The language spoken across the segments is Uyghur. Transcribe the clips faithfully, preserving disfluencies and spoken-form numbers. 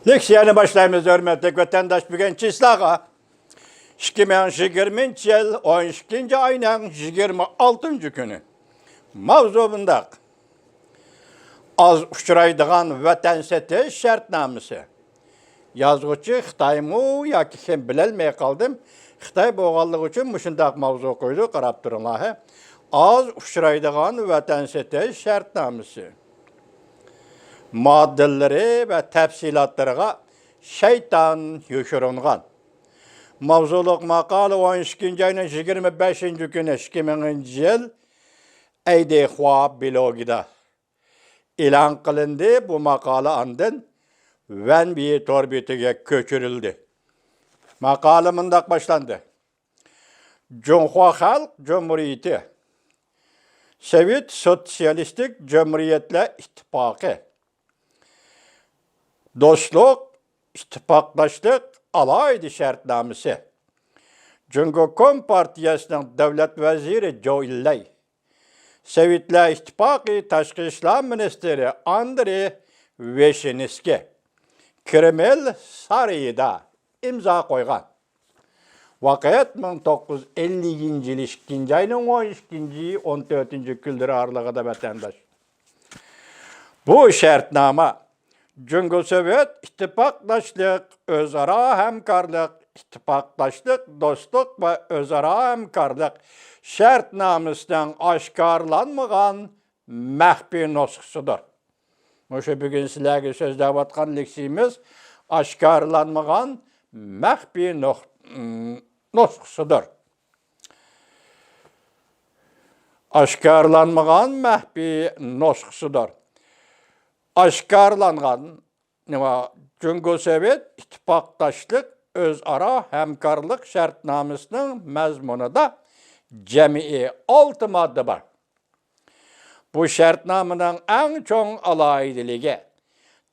لېكسىيەنى باشلايمىز، ھۆرمەتلىك ۋەتەنداش. بۈگۈن چىسلاغا ئىككى مىڭ يىگىرمىنچى يىل ئون ئىككىنچى ئاينىڭ يىگىرمە ئالتىنچى كۈنى. ماۋزۇ مۇنداق: ئاز ئۇچرايدىغان ۋەتەن سېتىش شەرتنامىسى. يازغۇچى خىتايمۇ ياكى كىم، بىلەلمەي قالدىم. خىتاي بولغانلىقى ئۈچۈن مۇشۇنداق ماۋزۇ قويدى، قاراپ تۇرۇڭلار. ئاز ئۇچرايدىغان ۋەتەن سېتىش شەرتنامىسى. ماددىلىرى ۋە تەپسىلاتلىرىغا شەيتان يوشۇرۇنغان. ماۋزۇلۇق ماقالە ئون ئىككىنچى ئاينىڭ يىگىرمە بەشىنچى كۈنى، ئىككى مىڭىنچى يىل، ئەيدېخۇا بىلوگىدا ئېلان قىلىندى. بۇ ماقالە ئاندىن ۋەنبى تور بېتىگە كۆچۈرۈلدى. ماقالە مۇنداق باشلاندى: جۇڭخۇا خەلق جۇمھۇرىيىتى، سوۋېت سوتسىيالىستىك جۇمھۇرىيەتلەر ئىتتىپاقى، دوستلۇق، ئىتتىپاقداشلىق ئالاھىدە شەرتنامىسى. جۇڭگو كومپارتىيەسىنىڭ دۆلەت ۋەزىرى جوۋ ئىنلەي، سوۋېتلار ئىتتىپاقى تاشقى ئىشلار مىنىستىرى ئاندرېي ۋىشنېۋسكىي كرېمىل سارىيىدا ئىمزا قويغان. ۋاقىت مىڭ توققۇز يۈز ئەللىكىنچى يىل ئىككىنچى ئاينىڭ ئون ئىككىنچى، ئون تۆتىنچى كۈنلىرى ئارىلىقىدا، ۋەتەنداش. بۇ شەرتنامە جۇڭگو سوۋېت ئىتتىپاقداشلىق، ئۆزئارا ھەمكارلىق، ئىتتىپاقداشلىق، دوستلۇق ۋە ئۆزئارا ھەمكارلىق شەرتنامىسىنىڭ ئاشكارىلانمىغان مەخپىي نۇسخىسىدۇر. مۇشۇ بۈگۈن سىلەرگە سۆزلەۋاتقان لېكسىيىمىز ئاشكارىلانمىغان مەخپىي نۇق-، نۇسخىسىدۇر. ئاشكارىلانمىغان مەخپىي نۇسخىسىدۇر. ئاشكارىلانغان، نېمە، جۇڭگو سوۋېت ئىتتىپاقداشلىق ئۆزئارا ھەمكارلىق شەرتنامىسىنىڭ مەزمۇنىدا جەمئىي ئالتە ماددا بار. بۇ شەرتنامىنىڭ ئەڭ چوڭ ئالاھىدىلىكى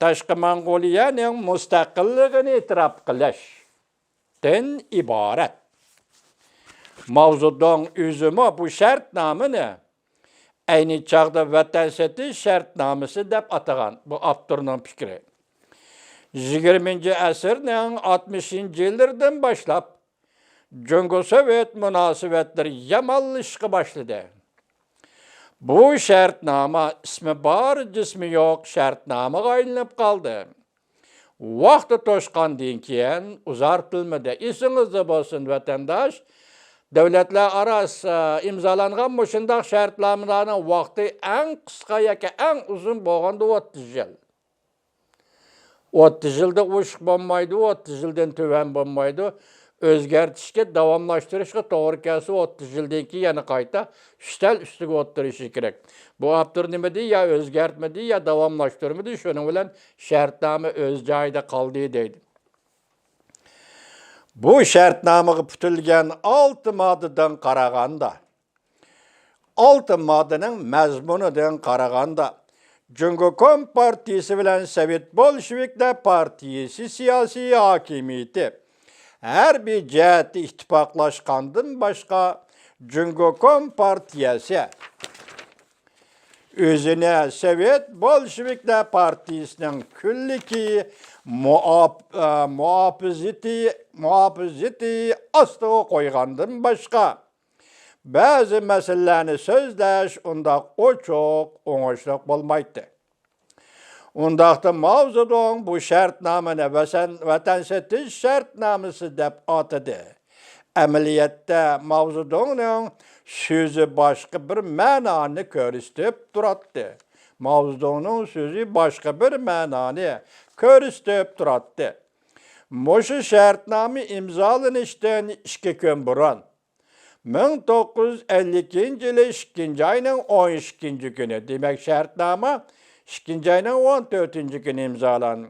تاشقى موڭغۇلىيەنىڭ مۇستەقىللىقىنى ئېتىراپ قىلىشتىن ئىبارەت. ماۋزېدۇڭ ئۆزىمۇ بۇ شەرتنامىنى ئەينى چاغدا ۋەتەن سېتىش شەرتنامىسى دەپ ئاتىغان. بۇ ئاپتورنىڭ پىكرى. يىگىرمىنچى ئەسىرنىڭ ئاتمىشىنچى يىللىرىدىن باشلاپ جۇڭگو سوۋېت مۇناسىۋەتلىرى يامانلىشىشقا باشلىدى. بۇ شەرتنامە ئىسمى بار، جىسمى يوق شەرتنامىغا ئايلىنىپ قالدى. ۋاقتى توشقاندىن كېيىن ئۇزارتىلمىدى. ئېسىڭىزدە بولسۇن، ۋەتەنداش، دۆلەتلەر ئارا، ئىمزالانغان مۇشۇنداق شەرتنامىلەرنىڭ ۋاقتى ئەڭ قىسقا ياكى ئەڭ ئۇزۇن بولغاندا ئوتتۇز يىل. ئوتتۇز يىلدا ئوشۇق بولمايدۇ، ئوتتۇز يىلدىن تۆۋەن بولمايدۇ. ئۆزگەرتىشكە، داۋاملاشتۇرۇشقا توغرا كەلسە، ئوتتۇز يىلدىن كېيىن يەنە قايتا ئۈستەل ئۈستىگە ئولتۇرۇشى كېرەك. بۇ ئاپتور نېمە دېدى؟ يا ئۆزگەرتمىدى، يا داۋاملاشتۇرمىدى. شۇنىڭ بىلەن شەرتنامە ئۆز جايىدا قالدى دەيدۇ. بۇ شەرتنامىغا پۈتۈلگەن ئالتە ماددىدىن قارىغاندا، ئالتە ماددىنىڭ مەزمۇنىدىن قارىغاندا، جۇڭگو كومپارتىيىسى بىلەن سوۋېت بولشېۋىكلار پارتىيىسى سىياسىي ھاكىمىيىتى ھەربىي جەھەتتە ئىتتىپاقلاشقاندىن باشقا، جۇڭگو كومپارتىيىسى ئۆزىنى سوۋېت بولشېۋىكلار پارتىيىسىنىڭ كۈنلۈكى مۇئاپ-، ئە، مۇھاپىزىتى، مۇھاپىزىتى ئاستىغا قويغاندىن باشقا، بەزى مەسىلىلەرنى سۆزلەش ئۇنداق ئوچۇق، ئوڭۇشلۇق بولمايتتى. ئۇنداقتا ماۋزېدۇڭ بۇ شەرتنامىنى ۋەسەن-، ۋەتەن سېتىش شەرتنامىسى دەپ ئاتىدى. ئەمەلىيەتتە ماۋزېدۇڭنىڭ سۆزى باشقا بىر مەنانى كۆرسىتىپ تۇراتتى. ماۋزېدۇڭنىڭ سۆزى باشقا بىر مەنانى كۆرسىتىپ تۇراتتى. مۇشۇ شەرتنامە ئىمزالىنىشتىن ئىككى كۈن بۇرۇن، مىڭ توققۇز يۈز ئەللىكىنچى يىلى ئىككىنچى ئاينىڭ ئون ئىككىنچى كۈنى، دېمەك، شەرتنامە ئىككىنچى ئاينىڭ ئون تۆتىنچى كۈنى ئىمزالاندى.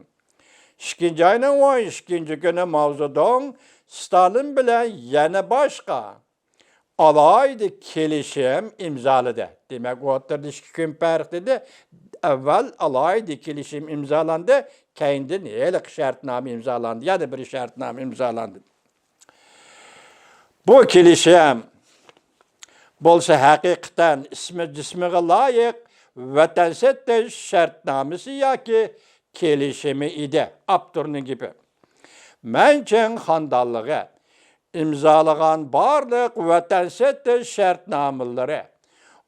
ئىككىنچى ئاينىڭ ئون ئىككىنچى كۈنى ماۋزېدۇڭ ستالىن بىلەن يەنە باشقا ئالاھىدە كېلىشىم ئىمزالىدى. دېمەك، ئوتتۇرىدا ئىككى كۈن پەرق ئىدى. ئەۋۋەل ئالاھىدە كېلىشىم ئىمزالاندى، كەينىدىن ھېلىقى شەرتنامە ئىمزالاندى، يەنە بىر شەرتنامە ئىمزالاندى. بۇ كېلىشىم بولسا ھەقىقەتەن ئىسمى جىسمىغا لايىق ۋەتەن سېتىش شەرتنامىسى ياكى كېلىشىمى ئىدى. ئاپتورنىڭ گېپى. مەن چىڭ خاندانلىقى ئىمزالىغان بارلىق ۋەتەن سېتىش شەرتنامىلىرى،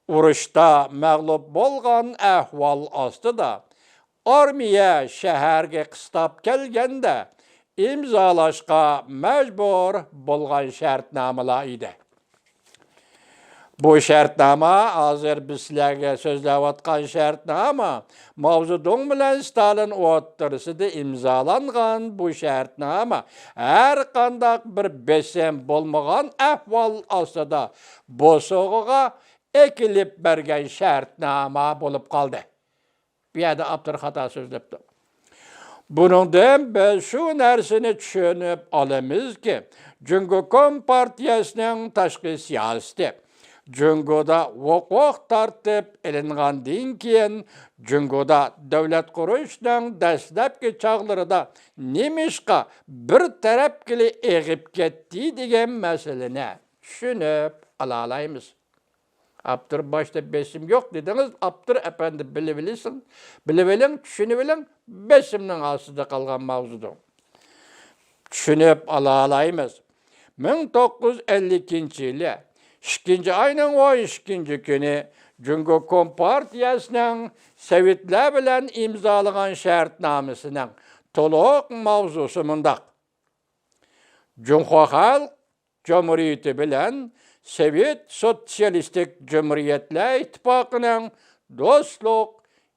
ئۇرۇشتا مەغلۇپ بولغان ئەھۋال ئاستىدا، ئارمىيە شەھەرگە قىستاپ كەلگەندە ئىمزالاشقا مەجبۇر بولغان شەرتنامىلار ئىدى. بۇ شەرتنامە، ھازىر بىز سىلەرگە سۆزلەۋاتقان شەرتنامە، ماۋزېدۇڭ بىلەن ستالىن ئوتتۇرىسىدا ئىمزالانغان بۇ شەرتنامە ھەر قانداق بىر بېسىم بولمىغان ئەھۋال ئاستىدا بوسۇغىغا ئەكېلىپ بەرگەن شەرتنامە بولۇپ قالدى. بۇ يەردە ئاپتور خاتا سۆزلەپتۇ. بۇنىڭدىن بىز شۇ نەرسىنى چۈشىنىپ ئالىمىزكى، جۇڭگو كومپارتىيەسىنىڭ تاشقى سىياسىتى جۇڭگودا ھوقۇق تارتىپ ئېلىنغاندىن كېيىن، جۇڭگودا دۆلەت قۇرۇشنىڭ دەسلەپكى چاغلىرىدا نېمىشقا بىر تەرەپكىلا ئېغىپ كەتتى دېگەن مەسىلىنى چۈشىنىپ ئالالايمىز. ئاپتور باشتا بېسىم يوق دېدىڭىز، ئاپتور ئەپەندى بىلىۋېلىسىڭ، بىلىۋېلىڭ، چۈشىنىۋېلىڭ، بېسىمنىڭ ئاستىدا قالغان ماۋزۇدۇڭ. چۈشىنىپ ئالالايمىز. مىڭ توققۇز يۈز ئەللىكىنچى يىلى ئىككىنچى ئاينىڭ ئون ئىككىنچى كۈنى جۇڭگو كومپارتىيەسىنىڭ سوۋېتلار بىلەن ئىمزالىغان شەرتنامىسىنىڭ تولۇق ماۋزۇسى مۇنداق: جۇڭخۇا خەلق جۇمھۇرىيىتى بىلەن سوۋېت سوتسىيالىستىك جۇمھۇرىيەتلەر ئىتتىپاقىنىڭ دوستلۇق،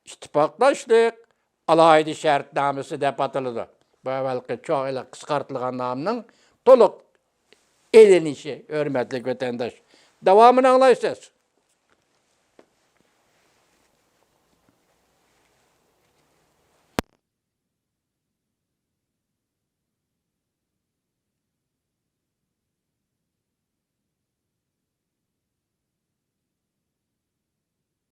ئىتتىپاقداشلىق ئالاھىدە شەرتنامىسى دەپ ئاتىلىدۇ. بۇ ئەۋۋەلقى چوڭ ئېلان قىسقارتىلغان نامىنىڭ تولۇق ئېلىنىشى، ھۆرمەتلىك ۋەتەنداش. داۋامىنى ئاڭلايسىز.